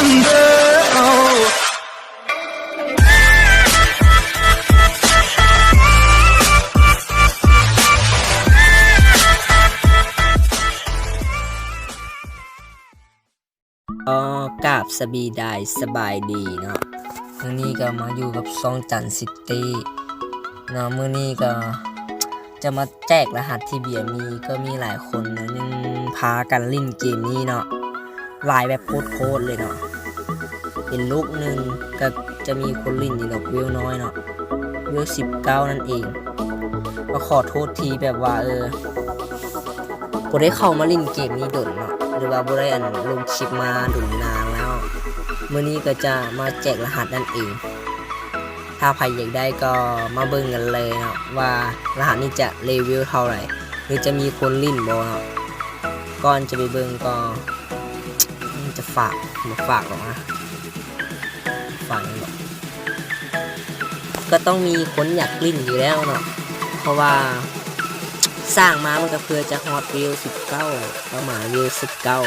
ກໍກາບສະບາຍດີ ສະບາຍດີເນາະ, ມື້ນີ້ກໍມາຢູ່ກັບຊ່ອງຈັນຊິຕີ້ເນາະ. ມື້ນີ້ກໍຈະມາແຈກລະຫັດທີ່ເບຍມີ, ກໍມີຫຼາຍຄົນເນາະ ຍັງພາກັນຫຼິ້ນເກມນີ້ເນາະ, ຫຼາຍແບບໂພດໆເລີຍເນາະ. ເປັນລູກໜຶ່ງກໍຈະມີຄົນຫຼິ້ນຢູ່ດອກ ເວວນ້ອຍເນາະ, ເວວສິບເກົ້ານັ້ນເອງ. ກໍຂໍໂທດທີ່ແບບວ່າ ເອີ ບໍ່ໄດ້ເຂົ້າມາຫຼິ້ນເກມນີ້ດົນເນາະ ຫຼືວ່າບໍ່ໄດ້ ອັນ ລົງຄລິບມາດົນນານແລ້ວ. ມື້ນີ້ກໍຈະມາແຈກລະຫັດນັ້ນເອງ. ຖ້າໃຜຢາກໄດ້ກໍມາເບິ່ງກັນເລີຍເນາະ ວ່າລະຫັດນີ້ຈະເລເວວເທົ່າໃດ ຫຼືຈະມີຄົນຫຼິ້ນບໍ່ເນາະ. ກ່ອນຈະໄປເບິ່ງກໍ ຈະຝາກ ບໍ່ຝາກດອກນະ. ຝາກຫຍັງດອກ ກໍຕ້ອງມີຄົນຢາກຫຼິ້ນຢູ່ແລ້ວເນາະ, ເພາະວ່າສ້າງມາມັນກໍເພື່ອຈະຮອດເວວສິບເກົ້າ ປະມານເວວສິບເກົ້າ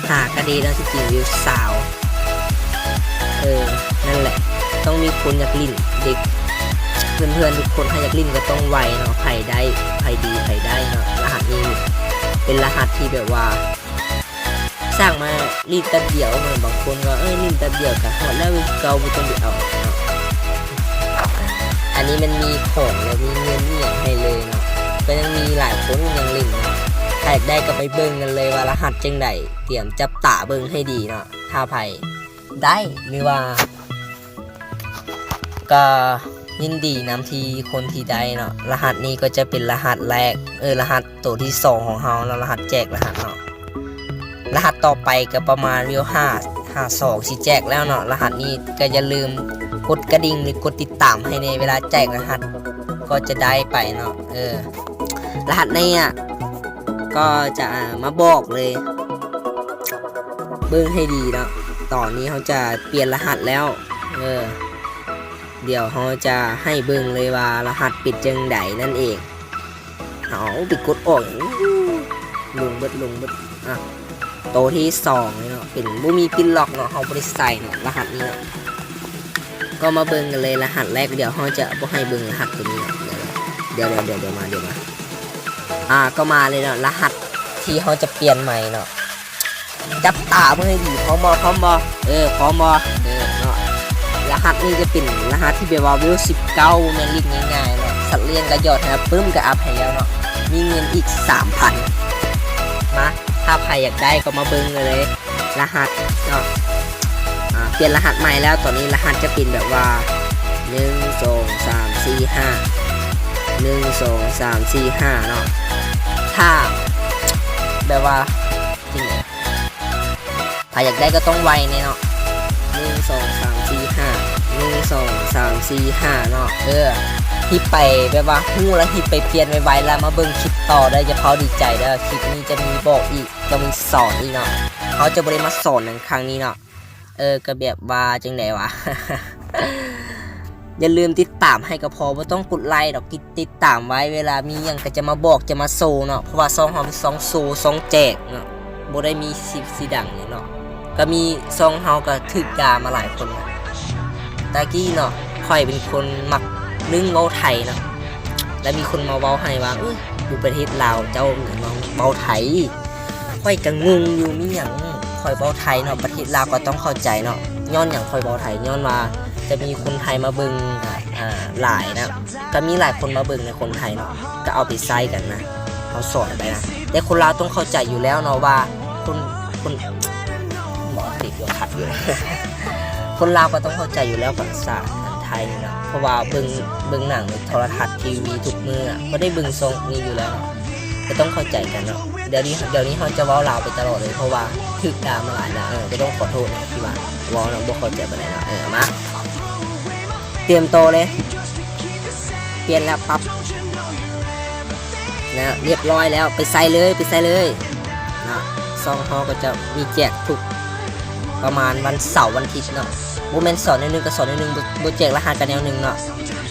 ຫາກະດີເນາະ, ທີ່ຈິງເວວຊາວ. ເອີ ນັ້ນແຫຼະ ຕ້ອງມີຄົນຢາກຫຼິ້ນເດັກ. ເພື່ອນໆທຸກຄົນ ຖ້າຢາກຫຼິ້ນກໍຕ້ອງໄວເນາະ, ໃຜໄດ້ ໃຜດີ ໃຜໄດ້ເນາະ. ລະຫັດນີ້ເປັນລະຫັດທີ່ແບບວ່າ ສ້າງມາຫຼິ້ນແປັບດຽວເນາະ, ບາງຄົນກໍ ເອີ ຫຼິ້ນແປັບດຽວກໍຮອດແລ້ວ ຄືເກົ່າ ບໍ່ຕ້ອງໄປເອົາເນາະ. ອັນນີ້ມັນມີຂອງ ແລະ ມີເງິນອີ່ຫຍັງໃຫ້ເລີຍເນາະ, ກໍຍັງມີຫຼາຍຄົນຍັງຫຼິ້ນເນາະ. ໃຜຢາກໄດ້ກໍໄປເບິ່ງກັນເລີຍວ່າລະຫັດຈັ່ງໃດ, ຕຽມຈັບຕາເບິ່ງໃຫ້ດີເນາະ. ຖ້າໃຜໄດ້ ຫຼືວ່າ ກໍຍິນດີນຳທີ່ຄົນທີ່ໄດ້ເນາະ. ລະຫັດນີ້ກໍຈະເປັນລະຫັດແລກ ເອີ ລະຫັດໂຕທີສອງຂອງເຮົາເນາະ, ລະຫັດແຈກລະຫັດເນາະ. ລະຫັດຕໍ່ໄປກໍປະມານເວວຫ້າ ຫ້າສອງຊິແຈກແລ້ວເນາະ. ລະຫັດນີ້ກໍຢ່າລືມກົດກະດິ່ງ ຫຼື ກົດຕິດຕາມໃຫ້ແດ່, ເວລາແຈກລະຫັດກໍຈະໄດ້ໄປເນາະ. ເອີ ລະຫັດນີ້ອະ ກໍຈະມາບອກເລີຍ, ເບິ່ງໃຫ້ດີເນາະ. ຕອນນີ້ເຮົາຈະປ່ຽນລະຫັດແລ້ວ ເອີ ດຽວເຮົາຈະໃຫ້ເບິ່ງເລີຍວ່າລະຫັດເປັນຈັ່ງໃດນັ້ນເອງ. ເອົາ ໄປກົດອອກ ລົງເບິດ ລົງເບິດ. ອ່ະ ໂຕທີສອງເນາະ, ເປັນບໍ່ມີປິດລັອກເນາະ, ເຮົາບໍ່ໄດ້ໃສ່ເນາະ ລະຫັດນີ້ເນາະ. ກໍມາເບິ່ງກັນເລີຍ ລະຫັດແລກ. ດຽວເຮົາຈະບໍ່ໃຫ້ເບິ່ງລະຫັດໂຕນີ້ເນາະ, ດຽວ ດຽວ ດຽວ ດຽວມາ ດຽວມາ. ອ່າ ກໍມາເລີຍເນາະ, ລະຫັດທີ່ເຮົາຈະປ່ຽນໃໝ່ເນາະ. ຈັບຕາເບິ່ງໃຫ້ດີ. ພ້ອມບໍ່? ພ້ອມບໍ່? ເອີ ພ້ອມບໍ່? ເອີ ເນາະ. ລະຫັດນີ້ຈະເປັນລະຫັດທີ່ແບບວ່າເວວສິບເກົ້າ ບໍ່ແມ່ນຫຼິ້ນງ່າຍໆເນາະ. ສັດລ້ຽງກໍຢອດໃຫ້ແລ້ວ, ປຶ້ມກໍອັບໃຫ້ແລ້ວເນາະ, ມີເງິນອີກສາມພັນ. ມາ ຖ້າໃຜຢາກໄດ້ກໍມາເບິ່ງກັນເລີຍ ລະຫັດເນາະ. ອ່າ ປ່ຽນລະຫັດໃໝ່ແລ້ວ, ຕອນນີ້ລະຫັດຈະເປັນແບບວ່າ ໜຶ່ງ ສອງ ສາມ ສີ່ ຫ້າ ໜຶ່ງ ສອງ ສາມ ສີ່ ຫ້າ ເນາະ. ຖ້າແບບວ່າ ຈັ່ງໃດ ໃຜຢາກໄດ້ກໍຕ້ອງໄວແດ່ເນາະ. ໜຶ່ງ ສອງ ສາມ ສີ່ ຫ້າ ໜຶ່ງ ສອງ ສາມ ສີ່ ຫ້າ ເນາະ. ເອີ ຮີບໄປແບບວ່າຮູ້ແລ້ວ ຮີບໄປປ່ຽນໄວໆ ແລ້ວມາເບິ່ງຄລິບຕໍ່ເດີ, ຢ່າຟ້າວດີໃຈເດີ. ຄລິບນີ້ຈະມີບອກອີກ ຈະມີສອນອີກເນາະ, ເຮົາຈະບໍ່ໄດ້ມາສອນໃນຄັ້ງນີ້ເນາະ. ເອີ ກໍແບບວ່າຈັ່ງໃດຫວາ ຢ່າລືມຕິດຕາມໃຫ້ກໍພໍ, ບໍ່ຕ້ອງກົດໄລດອກ, ຕິດ ຕິດຕາມໄວ້, ເວລາມີຫຍັງກໍຈະມາບອກ ຈະມາໂຊເນາະ. ເພາະວ່າຊ່ອງເຮົາເປັນຊ່ອງໂຊ ຊ່ອງແຈກເນາະ, ບໍ່ໄດ້ມີຊິ ຊິດັງຫຍັງເນາະ. ກໍມີ ຊ່ອງເຮົາກໍຖືກດ່າມາຫຼາຍຄົນນະ. ແຕ່ກີ້ເນາະ ຂ້ອຍເປັນຄົນມັກລຶ້ງເວົ້າໄທເນາະ, ແລ້ວມີຄົນມາເວົ້າໃຫ້ວ່າ ເອີ ຢູ່ປະເທດລາວເຈົ້າຫຍັງເວົ້າໄທ. ຂ້ອຍກໍງົງຢູ່ ມີຫຍັງ ຂ້ອຍເວົ້າໄທເນາະ, ປະເທດລາວກໍຕ້ອງເຂົ້າໃຈເນາະ. ຍ້ອນຫຍັງຂ້ອຍເວົ້າໄທ? ຍ້ອນວ່າຈະມີຄົນໄທມາເບິ່ງ ອ່າ ຫຼາຍນະ, ກໍມີຫຼາຍຄົນມາເບິ່ງໃນຄົນໄທເນາະ, ກໍເອົາໄປໃຊ້ກັນນະ, ເຮົາສອນໄປນະ. ແຕ່ຄົນລາວຕ້ອງເຂົ້າໃຈຢູ່ແລ້ວເນາະວ່າ ຄົນ ຄົນ ໝໍຕິດຢູ່ ຂັດຢູ່ ຄົນລາວກໍຕ້ອງເຂົ້າໃຈຢູ່ແລ້ວພາສາໄທນີ້ເນາະ, ເພາະວ່າເບິ່ງ ເບິ່ງໜັງໃນໂທລະທັດ ທີວີ ທຸກມື້ອະ ກໍໄດ້ເບິ່ງຊ່ອງນີ້ຢູ່ແລ້ວເນາະ, ກໍຕ້ອງເຂົ້າໃຈກັນເນາະ. ດຽວນີ້ ດຽວນີ້ເຮົາຈະເວົ້າລາວໄປຕະຫຼອດເລີຍ ເພາະວ່າຖືກດ່າມາຫຼາຍນະ. ເອີ ກໍຕ້ອງຂໍໂທດນະທີ່ວ່າເວົ້າແລ້ວບໍ່ເຂົ້າໃຈປານໃດເນາະ. ເອີ ມາ ຕຽມໂຕເລີຍ, ປ່ຽນແລ້ວປັບນະ, ລຽບຮ້ອຍແລ້ວ, ໄປໃສ່ເລີຍ ໄປໃສ່ເລີຍເນາະ. ຊ່ອງເຮົາກໍຈະມີແຈກທຸກປະມານວັນເສົາວັນທິດເນາະ, ບໍ່ແມ່ນສອນໜ້ອຍໜຶ່ງກໍສອນໜ້ອຍໜຶ່ງ, ບໍ່ ບໍ່ແຈກລະຫັດກໍແນວໜຶ່ງເນາະ.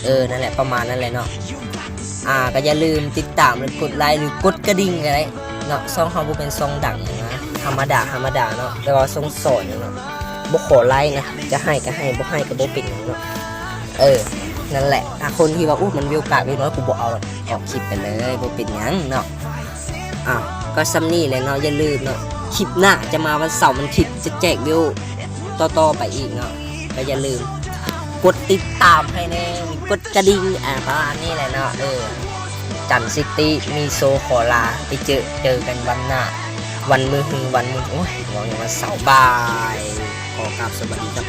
ເອີ ນັ້ນແຫຼະ ປະມານນັ້ນແຫຼະເນາະ. ອ່າ ກໍຢ່າລືມຕິດຕາມ ຫຼື ກົດໄລ ຫຼື ກົດກະດິ່ງກໍໄດ້ເນາະ. ຊ່ອງເຮົາບໍ່ແມ່ນຊ່ອງດັງຫຍັງນະ, ທຳມະດາ ທຳມະດາເນາະ, ແຕ່ວ່າຊ່ອງສອນເນາະ. ບໍ່ຂໍໄລນະ ຈະໃຫ້ກໍໃຫ້ ບໍ່ໃຫ້ກໍບໍ່ເປັນຫຍັງເນາະ. ເອີ ນັ້ນແຫຼະ ຖ້າຄົນທີ່ວ່າ ໂອ້ ມັນວິວກາກວິວນ້ອຍ ກູບໍ່ເອົາດອກ ອອກຄລິບໄປເລີຍ ບໍ່ເປັນຫຍັງເນາະ. ອ່ະ ກໍສ່ຳນີ້ແຫຼະເນາະ. ຢ່າລືມເນາະ ຄລິບໜ້າຈະມາວັນເສົາວັນທິດ ຈະແຈກວິວຕໍ່ໆໄປອີກເນາະ. ກໍຢ່າລືມກົດຕິດຕາມໃຫ້ແດ່ ກົດກະດິ່ງ ອ່າ ປະມານນີ້ແຫຼະເນາະ. ເອີ ຈັນຊິຕິມີໂຊຂໍລາ ໄປເຈີ ເຈີກັນວັນໜ້າ ວັນມື້ຮື ວັນມື້ ໂອ້ຍ ເວົ້າຫຍັງ ວັນເສົາ. ບາຍ ຂໍກາບສະຫວັດດີຄັບ.